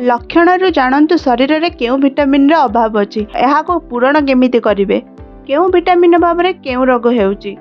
ଲକ୍ଷଣରୁ ଜାଣନ୍ତୁ ଶରୀରରେ କେଉଁ ଭିଟାମିନ୍ର ଅଭାବ ଅଛି, ଏହାକୁ ପୂରଣ କେମିତି କରିବେ, କେଉଁ ଭିଟାମିନ୍ ଅଭାବରେ କେଉଁ ରୋଗ ହେଉଛି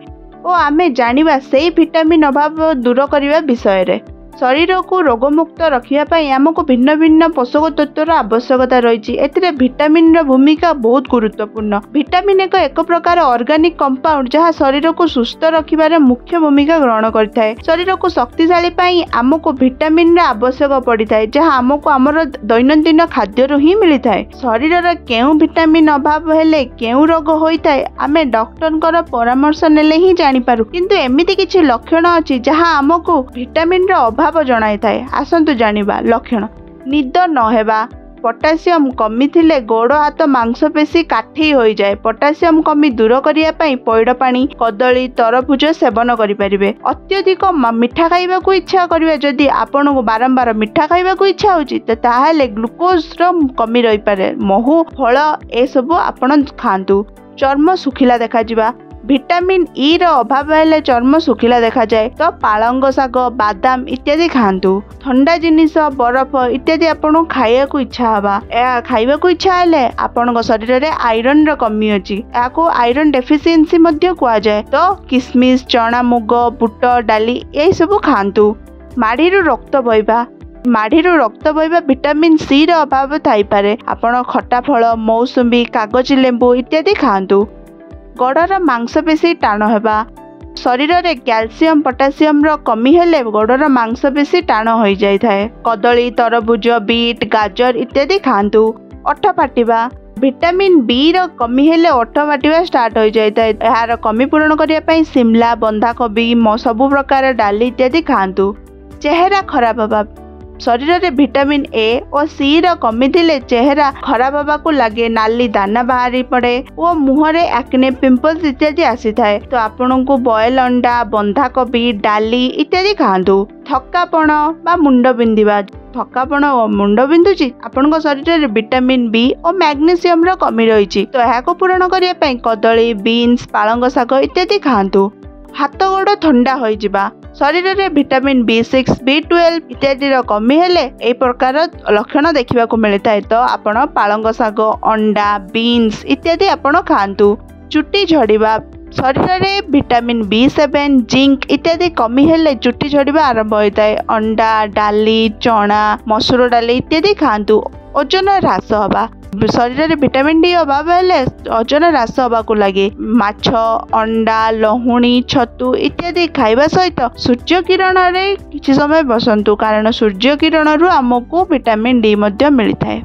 ଓ ଆମେ ଜାଣିବା ସେଇ ଭିଟାମିନ୍ ଅଭାବ ଦୂର କରିବା ବିଷୟରେ। ଶରୀରକୁ ରୋଗମୁକ୍ତ ରଖିବା ପାଇଁ ଆମକୁ ଭିନ୍ନ ଭିନ୍ନ ପୋଷକ ତତ୍ତ୍ୱର ଆବଶ୍ୟକତା ରହିଛି। ଏଥିରେ ଭିଟାମିନ୍ର ଭୂମିକା ବହୁତ ଗୁରୁତ୍ୱପୂର୍ଣ୍ଣ। ଭିଟାମିନ୍ ଏକ ପ୍ରକାର ଅର୍ଗାନିକ୍ କମ୍ପାଉଣ୍ଡ, ଯାହା ଶରୀରକୁ ସୁସ୍ଥ ରଖିବାରେ ମୁଖ୍ୟ ଭୂମିକା ଗ୍ରହଣ କରିଥାଏ। ଶରୀରକୁ ଶକ୍ତିଶାଳୀ ପାଇଁ ଆମକୁ ଭିଟାମିନ୍ର ଆବଶ୍ୟକ ପଡ଼ିଥାଏ, ଯାହା ଆମକୁ ଆମର ଦୈନନ୍ଦିନ ଖାଦ୍ୟରୁ ହିଁ ମିଳିଥାଏ। ଶରୀରର କେଉଁ ଭିଟାମିନ୍ ଅଭାବ ହେଲେ କେଉଁ ରୋଗ ହୋଇଥାଏ, ଆମେ ଡକ୍ଟରଙ୍କର ପରାମର୍ଶ ନେଲେ ହିଁ ଜାଣିପାରୁ। କିନ୍ତୁ ଏମିତି କିଛି ଲକ୍ଷଣ ଅଛି ଯାହା ଆମକୁ ଭିଟାମିନ୍ର ଅଭାବ ଜଣାଇଥାଏ। ଆସନ୍ତୁ ଜାଣିବା ଲକ୍ଷଣ। ନିଦ ନ ହେବା। ପଟାସିୟମ୍ କମିଥିଲେ ଗୋଡ଼ ହାତ ମାଂସପେଶୀ କାଠେଇ ହୋଇଯାଏ। ପଟାସିୟମ୍ କମି ଦୂର କରିବା ପାଇଁ ପଇଡ଼ ପାଣି, କଦଳୀ, ତରଭୁଜ ସେବନ କରିପାରିବେ। ଅତ୍ୟଧିକ ମିଠା ଖାଇବାକୁ ଇଚ୍ଛା କରିବା। ଯଦି ଆପଣଙ୍କୁ ବାରମ୍ବାର ମିଠା ଖାଇବାକୁ ଇଚ୍ଛା ହେଉଛି, ତ ତାହେଲେ ଗ୍ଲୁକୋଜର କମି ରହିପାରେ। ମହୁ, ଫଳ ଏସବୁ ଆପଣ ଖାଆନ୍ତୁ। ଚର୍ମ ଶୁଖିଲା ଦେଖାଯିବା। ଭିଟାମିନ୍ ଇ ର ଅଭାବ ହେଲେ ଚର୍ମ ଶୁଖିଲା ଦେଖାଯାଏ, ତ ପାଳଙ୍ଗ ଶାଗ, ବାଦାମ ଇତ୍ୟାଦି ଖାଆନ୍ତୁ। ଥଣ୍ଡା ଜିନିଷ, ବରଫ ଇତ୍ୟାଦି ଆପଣଙ୍କୁ ଖାଇବାକୁ ଇଚ୍ଛା ହେବା। ଏହା ଖାଇବାକୁ ଇଚ୍ଛା ହେଲେ ଆପଣଙ୍କ ଶରୀରରେ ଆଇରନ୍ର କମି ଅଛି। ଏହାକୁ ଆଇରନ୍ ଡେଫିସିଏନ୍ସି ମଧ୍ୟ କୁହାଯାଏ। ତ କିସମିସ, ଚଣା, ମୁଗ, ବୁଟ ଡାଲି ଏହିସବୁ ଖାଆନ୍ତୁ। ମାଢ଼ିରୁ ରକ୍ତ ବହିବା। ମାଢ଼ିରୁ ରକ୍ତ ବହିବା ଭିଟାମିନ୍ ସି ର ଅଭାବ ଥାଇପାରେ। ଆପଣ ଖଟା ଫଳ, ମୌସୁମ୍ବି, କାଗଜି ଲେମ୍ବୁ ଇତ୍ୟାଦି ଖାଆନ୍ତୁ। ଗୋଡ଼ର ମାଂସପେଶୀ ଟାଣ ହେବା। ଶରୀରରେ କ୍ୟାଲସିୟମ, ପଟାସିୟମର କମି ହେଲେ ଗୋଡ଼ର ମାଂସପେଶୀ ଟାଣ ହୋଇଯାଇଥାଏ। କଦଳୀ, ତରଭୁଜ, ବିଟ୍, ଗାଜର ଇତ୍ୟାଦି ଖାଆନ୍ତୁ। ଓଠ ଫାଟିବା। ଭିଟାମିନ୍ ବି ର କମି ହେଲେ ଓଠ ଫାଟିବା ଷ୍ଟାର୍ଟ ହୋଇଯାଇଥାଏ। ଏହାର କମି ପୂରଣ କରିବା ପାଇଁ ସିମଲା, ବନ୍ଧାକୋବି, ସବୁ ପ୍ରକାର ଡାଲି ଇତ୍ୟାଦି ଖାଆନ୍ତୁ। ଚେହେରା ଖରାପ ହେବା। ଶରୀରରେ ଭିଟାମିନ୍ ଏ ଓ ସି ର କମି ଥିଲେ ଚେହେରା ଖରାପ ହେବାକୁ ଲାଗେ, ନାଲି ଦାନା ବାହାରି ପଡ଼େ ଓ ମୁହଁରେ ଆକ୍ନେ, ପିମ୍ପଲ୍ସ ଇତ୍ୟାଦି ଆସିଥାଏ। ତ ଆପଣଙ୍କୁ ବଏଲ ଅଣ୍ଡା, ବନ୍ଧାକୋବି, ଡାଲି ଇତ୍ୟାଦି ଖାଆନ୍ତୁ। ଥକାପଣ ବା ମୁଣ୍ଡ ବିନ୍ଧିବା। ଥକାପଣ ଓ ମୁଣ୍ଡ ବିନ୍ଧୁଛି, ଆପଣଙ୍କ ଶରୀରରେ ଭିଟାମିନ୍ ବି ଓ ମ୍ୟାଗ୍ନେସିୟମର କମି ରହିଛି। ତ ଏହାକୁ ପୂରଣ କରିବା ପାଇଁ କଦଳୀ, ବିନ୍ସ, ପାଳଙ୍ଗ ଶାଗ ଇତ୍ୟାଦି ଖାଆନ୍ତୁ। ହାତ ଗୋଡ଼ ଥଣ୍ଡା ହୋଇଯିବା। ଶରୀରରେ ଭିଟାମିନ୍ ବି6, ବି12 ଇତ୍ୟାଦିର କମି ହେଲେ ଏହି ପ୍ରକାର ଲକ୍ଷଣ ଦେଖିବାକୁ ମିଳିଥାଏ। ତ ଆପଣ ପାଳଙ୍ଗ ଶାଗ, ଅଣ୍ଡା, ବିନ୍ସ ଇତ୍ୟାଦି ଆପଣ ଖାଆନ୍ତୁ। ଚୁଟି ଝଡ଼ିବା। ଶରୀରରେ ଭିଟାମିନ୍ ବି7, ଜିଙ୍କ ଇତ୍ୟାଦି କମି ହେଲେ ଚୁଟି ଝଡ଼ିବା ଆରମ୍ଭ ହୋଇଥାଏ। ଅଣ୍ଡା, ଡାଲି, ଚଣା, ମସୁର ଡାଲି ଇତ୍ୟାଦି ଖାଆନ୍ତୁ। ଓଜନ ହ୍ରାସ ହେବା। ଶରୀରରେ ଭିଟାମିନ୍ ଡି ଅଭାବ ହେଲେ ଓଜନ ହ୍ରାସ ହେବାକୁ ଲାଗେ। ମାଛ, ଅଣ୍ଡା, ଲହୁଣୀ, ଛତୁ ଇତ୍ୟାଦି ଖାଇବା ସହିତ ସୂର୍ଯ୍ୟ କିରଣରେ କିଛି ସମୟ ବସନ୍ତୁ, କାରଣ ସୂର୍ଯ୍ୟ କିରଣରୁ ଆମକୁ ଭିଟାମିନ୍ ଡି ମଧ୍ୟ ମିଳିଥାଏ।